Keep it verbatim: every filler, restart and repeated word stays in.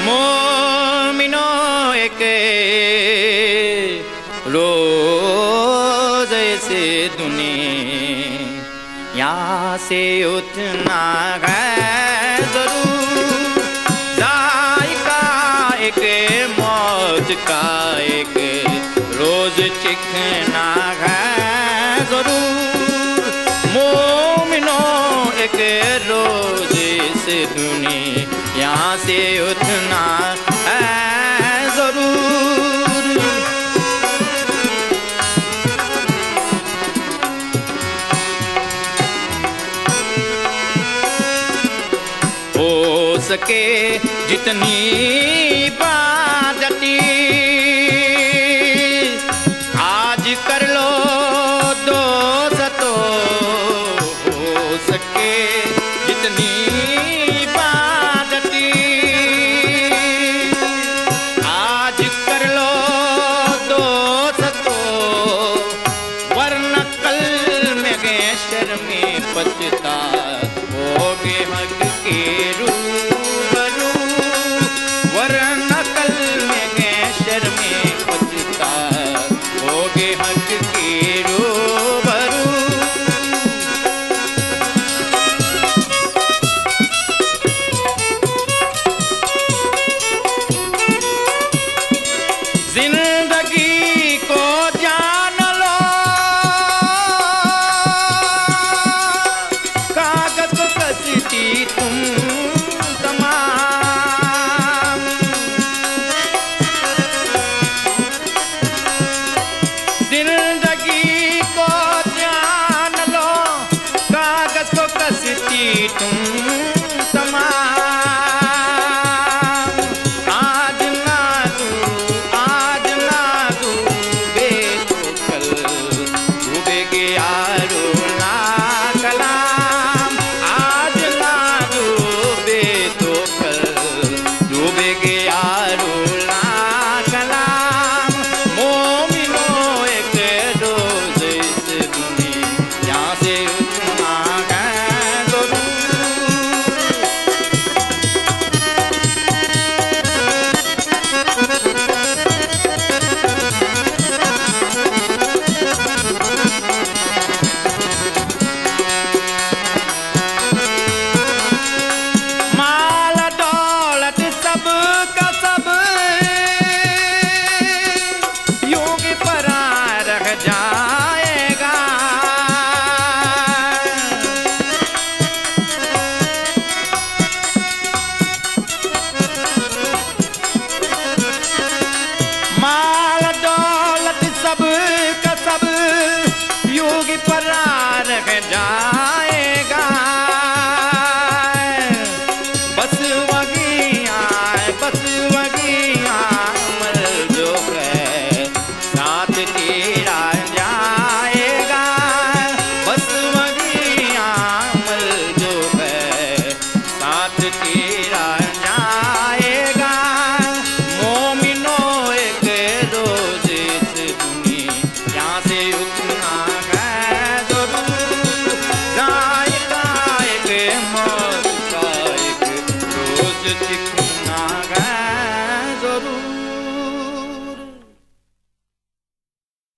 मोमिनो, एक रोज इस दुनिया से उठना है जरूर। जायका एक मौत का एक रोज चखना है जरूर। मोमिनो, एक रोज इस दुनिया से उठना है जरूर। हो सके जितनी इबादती आज कर लो दोस्तो, हो सके जितनी इबादती आज कर लो दोस्तो, वरना कल महशर में पछताओगे हक के रूबरू, वरना कल महशर में पछताओगे हक के रूबरू। जिंदगी को जान लो, कागज को कसती तुम तमाम। जिंदगी को जान लो, कागज को कसती तुम तमाम। आज ना डू-, आज ना डूबे तो कल डूबेगे यारो ना कलाम। आज ना डूबे तो कल डूबेगे यारो ना कलाम। मोमिनो, एक रोज इस दुनिया से उठना है जरूर। माल दौलत सब का सब यूं ही परा रह जाएगा। माल दौलत सब का सब यूं ही परा रह जा